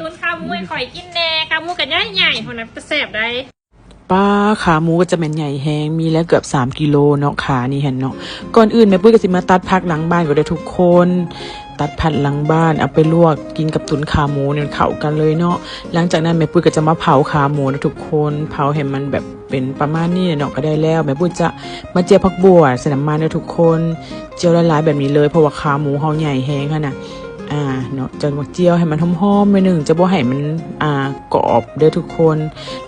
ຕຸນຂາໝູໃຫ້ຂ້ອຍກິນແດ່ ຂາໝູກໍໃຫຍ່ໆ ພຸ້ນນະ ເປັນຕາແຊບໃດ໋. ປ້າ ຂາໝູກໍຈະແມ່ນໃຫຍ່ແຮງ ມີແລ້ວເກືອບສາມກິໂລເນາະ ຂານີ້ຫັ້ນເນາະ. ກ່ອນອື່ນແມ່ປຸ້ຍກໍຊິມາຕັດຜັກຫຼັງບ້ານກ່ອນເດີທຸກຄົນ. ຕັດຜັກຫຼັງບ້ານເອົາໄປລວກກິນກັບຕຸນຂາໝູນີ້ ມັນເຂົ້າກັນເລີຍເນາະ. ຫຼັງຈາກນັ້ນແມ່ປຸ້ຍກໍຈະມາເຜົາຂາໝູນະທຸກຄົນ ເຜົາໃຫ້ມັນແບບເປັນປະມານນີ້ແຫຼະເນາະ ກໍໄດ້ແລ້ວ. ແມ່ປຸ້ຍຈະມາຈຽວຜັກບົ່ວໃສ່ນ້ຳມັນເດີທຸກຄົນ ຈຽວຫຼາຍໆແບບນີ້ເລີຍ ເພາະວ່າຂາໝູເຮົາໃຫຍ່ແຮງຫັ້ນນະ. ອ່າ ເນາະ ຈະມາຈຽວໃຫ້ມັນຫອມໆໜ້ອຍໜຶ່ງ ຈະບໍ່ໃຫ້ມັນ ອ່າ ກອບເດີທຸກຄົນ.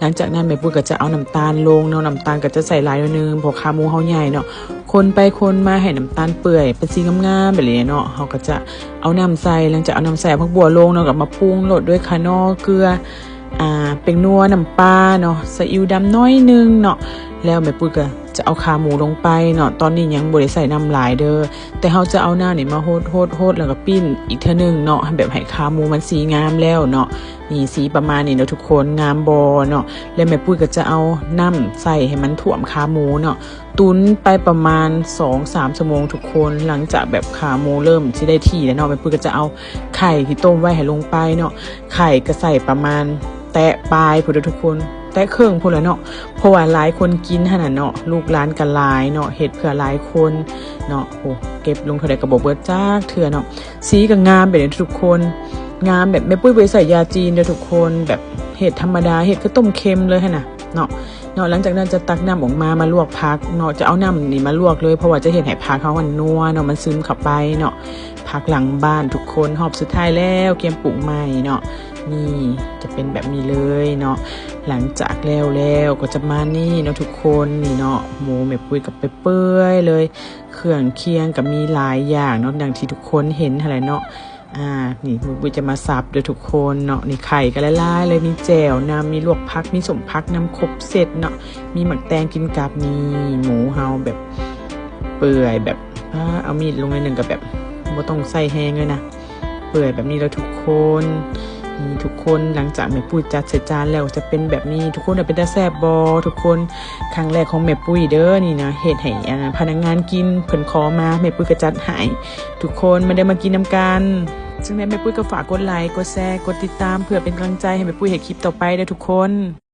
ຫຼັງຈາກນັ້ນແມ່ປຸ້ຍກໍຈະເອົານ້ຳຕານລົງເນາະ ນ້ຳຕານກໍຈະໃສ່ຫຼາຍໜ້ອຍໜຶ່ງ ເພາະຂາໝູເຮົາໃຫຍ່ເນາະ. ຄົນໄປຄົນມາໃຫ້ນ້ຳຕານເປື່ອຍເປັນສີງາມໆແບບນີ້ເນາະ ເຮົາກໍຈະເອົານ້ຳໃສ່. ຫຼັງຈາກເອົານ້ຳໃສ່ ເອົາຜັກບົ່ວລົງເນາະ ກໍມາປຸງລົດດ້ວຍຂະໜໍ ເກືອ ອ່າ ແປ້ງນົວ ນ້ຳປາເນາະ ຊີອິ້ວດຳໜ້ອຍໜຶ່ງເນາະ ແລ້ວແມ່ປຸ້ຍກໍຈະເອົາຂາໝູລົງໄປເນາະ. ຕອນນີ້ຍັງບໍ່ໄດ້ໃສ່ນ້ຳຫຼາຍເດີ ແຕ່ເຮົາຈະເອົານ້ຳນີ້ມາຫົດໆໆ ແລ້ວກໍປີ້ນອີກເທື່ອໜຶ່ງເນາະ ແບບໃຫ້ຂາໝູມັນສີງາມແລ້ວເນາະ. ນີ້ ສີປະມານນີ້ເນາະທຸກຄົນ ງາມບໍ່ເນາະ. ແລ້ວແມ່ປຸ້ຍກໍຈະເອົານ້ຳໃສ່ໃຫ້ມັນຖ້ວມຂາໝູເນາະ ຕຸນໄປປະມານສອງສາມຊົ່ວໂມງທຸກຄົນ. ຫຼັງຈາກແບບຂາໝູເລີ່ມຊິໄດ້ທີ່ແລ້ວເນາະ ແມ່ປຸ້ຍກໍຈະເອົາໄຂ່ທີ່ຕົ້ມໄວ້ໃຫ້ລົງໄປເນາະ. ໄຂ່ກໍໃສ່ປະມານແຕະປາຍພຸ້ນເດີທຸກຄົນ ແຕະເຄິ່ງພຸ້ນແຫຼະເນາະ ເພາະວ່າຫຼາຍຄົນກິນຫັ້ນນະເນາະ ລູກຫຼານກໍຫຼາຍເນາະ ເຮັດເພື່ອຫຼາຍຄົນເນາະ. ໂອ້ ເກັບລົງເທົ່າໃດກໍບໍ່ເບິດຈັກເທື່ອເນາະ. ສີກໍງາມແບບນີ້ທຸກຄົນ ງາມແບບແມ່ປຸ້ຍບໍ່ໄດ້ໃສ່ຢາຈີນເດີທຸກຄົນ ແບບເຮັດທຳມະດາ ເຮັດຄືຕົ້ມເຄັມເລີຍຫັ້ນນະເນາະ. ເນາະ ຫຼັງຈາກນັ້ນຈະຕັກນ້ຳອອກມາ ມາລວກຜັກເນາະ ຈະເອົານ້ຳນີ້ມາລວກເລີຍ ເພາະວ່າຈະເຮັດໃຫ້ຜັກເຮົາມັນນົວເນາະ ມັນຊຶມເຂົ້າໄປເນາະ. ຜັກຫຼັງບ້ານທຸກຄົນ ຮອບສຸດທ້າຍແລ້ວ ກຽມປຸງໃໝ່ເນາະ. ນີ້ຈະເປັນແບບນີ້ເລີຍເນາະ. ຫຼັງຈາກແລ້ວແລ້ວກໍຈະມານີ້ເນາະທຸກຄົນ ນີ້ເນາະ ໝູແມ່ປຸ້ຍກໍໄປເປື່ອຍເລີຍ ເຄື່ອງຄຽງກໍມີຫຼາຍຢ່າງເນາະ ດັ່ງທີ່ທຸກຄົນເຫັນຫັ້ນແຫຼະເນາະ. ອ່າ ນີ້ແມ່ປຸ້ຍຈະມາສັບເດີທຸກຄົນເນາະ. ນີ້ໄຂ່ກໍຫຼາຍໆເລີຍ ມີແຈ່ວນຳ ມີລວກຜັກ ມີສົ້ມຜັກນຳ ຄົບເຊັດເນາະ ມີໝາກແຕງກິນກັບ. ນີ້ໝູເຮົາແບບເປື່ອຍແບບ ອ່າ ເອົາມີດລົງໜ້ອຍໜຶ່ງກໍແບບບໍ່ຕ້ອງໃຊ້ແຮງເລີຍນະ ເປື່ອຍແບບນີ້ແລ້ວທຸກຄົນ. ນີ້ທຸກຄົນ ຫຼັງຈາກແມ່ປຸ້ຍຈັດໃສ່ຈານແລ້ວຈະເປັນແບບນີ້ທຸກຄົນ. ເປັນຕາແຊບບໍ່ທຸກຄົນ? ຄັ້ງແລກຂອງແມ່ປຸ້ຍເດີນີ້ນະ ເຮັດໃຫ້ ອ່າ ພະນັກງານກິນ ເພິ່ນຂໍມາ ແມ່ປຸ້ຍກໍຈັດໃຫ້. ທຸກຄົນມາເດີ ມາກິນນຳກັນ. ຈັ່ງໃດແມ່ປຸ້ຍກໍຝາກກົດໄລ ກົດແຊ ກົດຕິດຕາມ ເພື່ອເປັນກຳລັງໃຈໃຫ້ແມ່ປຸ້ຍເຮັດຄລິບຕໍ່ໄປເດີທຸກຄົນ.